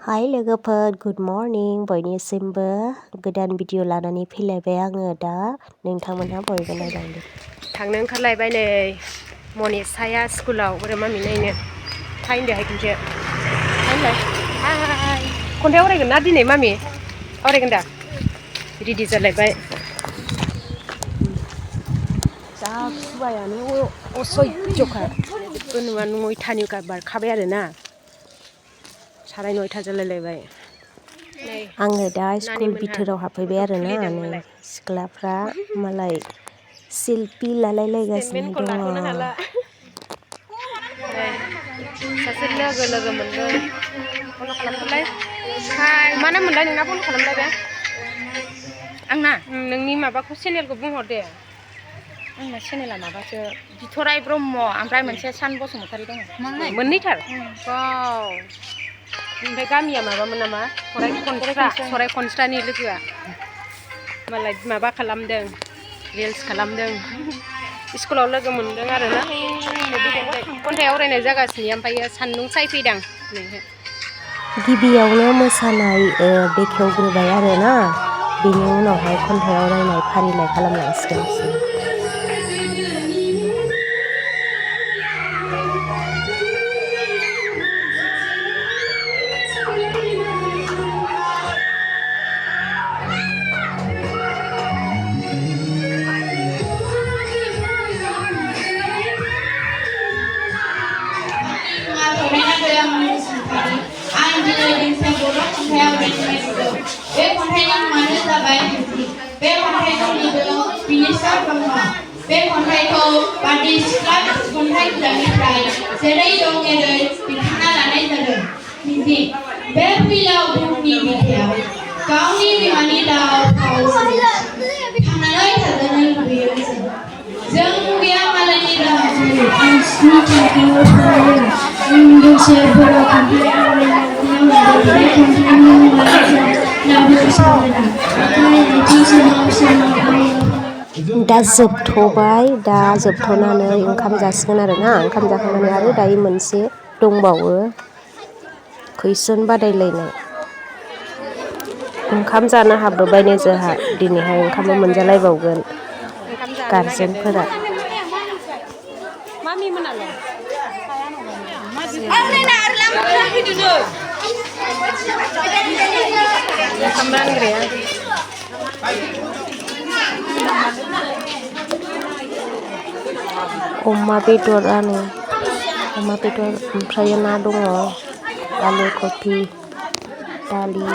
हाय लोगोफोर, good morning बयनिसिमबो गोदान भिडिअ लानानै फैलायबाय आङो दा नोंथांमोनहा बयबो नायलांदो। थांनो ओंखारलायबाय नै मनिसाया स्कुलाव बोरै मामि नायनो थाइनदोहाय खनसे थाइनलाय हाय खन्थाइ आवरायगोन ना दिनै मामि आवरायगोन दा रेडि जालायबाय जा खुवायानो असयजखा जेबो नुवा 9टानि बारखाबाय आरोना 9:30 जालायलायबाय। आङो दा स्कुल नानिमोनहा बिथोराव हाबफैबाय फट' आरोना खुलिदों नै मालाय सिख्लाफ्रा मालाय सेलफि लालायलायगासिनो स्टेटमेन्टखौ दङ। लाथ'नो हाला सासे लोगो मोनदों फल' खालामदोलाय हाय मा नाम मोनलाय नोंना फल' खालामलाय बे आंना नोंनि माबाखौ चेनेलखौ बुंहर दे आंना चेनेला माबासो बिथराय ब्रह्म ओमफ्राय मोनसे सान बसुमतारी दङ मोननैथार वाव ओमफ्राय गामिया माबामोन नामा सराय खनस्रानि लोगोआ मालाय माबा खालामदों रिल्स खालामदों स्कुलाव लोगो मोनदों आरोना खन्थाइ आवरायनाय जागासिनो ओमफ्राय सान्दुं सायफैदां गिबियावनो मोसानाय बेखेवग्रोबाय आरोना बेनि उनावहाय खन्थाइ आवरायनाय फारिलाइ खालामलांसिगोन बिसोरो। आं दिनै दोंसे बर' खन्थाइ आवरायनो नागिरदों। बे खन्थाइनि मुङानो जाबाय बे खन्थाइखौ लिरदों बिनिसा ब्रह्म। बे खन्थाइखौ बारदै सिख्ला खन्थाइ बिजाबनिफ्राय जेरै दं एरै दिखांना लानाय जादों। मिजिं बे फैलाव बुहुमनि बिखायाव गावनि बिमानि राव फावजों थांनानै थाजानो लुबैयो जों मुगाया मालायनि रावजों आनस्नि थांखियाव थायो। दोंसे बर' खन्थाइ आवरायनो आखायाव लादों। बे खन्थाइनि मुङानो जाबाय सावरायना आखाइ आथिं सोमाव सोमाव आङो दा जोबथ'नानै ओंखाम जासिगोन आरोना ओंखाम जाखांनानै आरो दायो मोनसे दंबावो कुइसन बादायलायनाय। ओंखाम जानो हाबबोबायनो जोंहा दिनैहाय ओंखामबो मोनजालायबावगोन ओंखाम जानो नागिरदों गारजेनफोरा। मामि मोनालाय ओंखाम रानग्राया अमा बेदरानो अमा बेदर ओमफ्राय ना दङ आलु कफि दालि।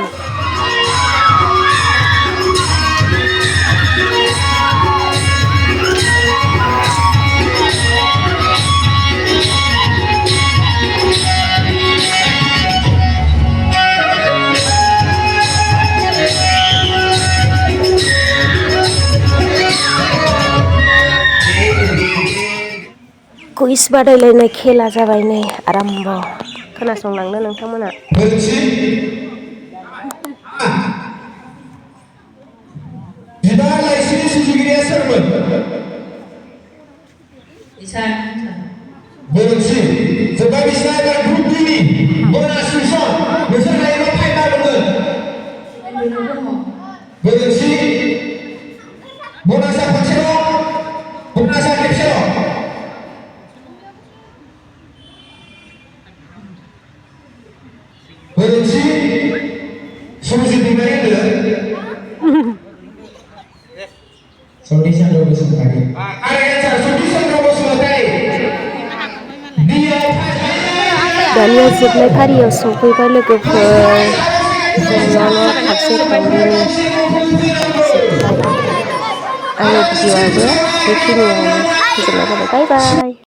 कुइज बादायलायनाय खेला जाबाय नै आराम्भ' खोनासंलांदो नोंथांमोना। बिबार लाइसिनि सुजुगिरिया सोरमोन? मोनसे जोबा बिसाय एबा ग्रुपनि मनास मिसन नोंसोर हायोबा फाइना दंमोन। मोनसे मनासा खनसेल' मनासा खेबसेल' मोनसे समजि दैमारि होनो सति चन्द्र बसुमतारी। दानिया जोबनाय फारियाव सफैबाय लोगोफोर जोंनानो फारसे थांदिनि जोब्बाय आंनि भिडिअ'आबो बेखिनियावनो फोजोबनाय जाबाय। बाय बाय।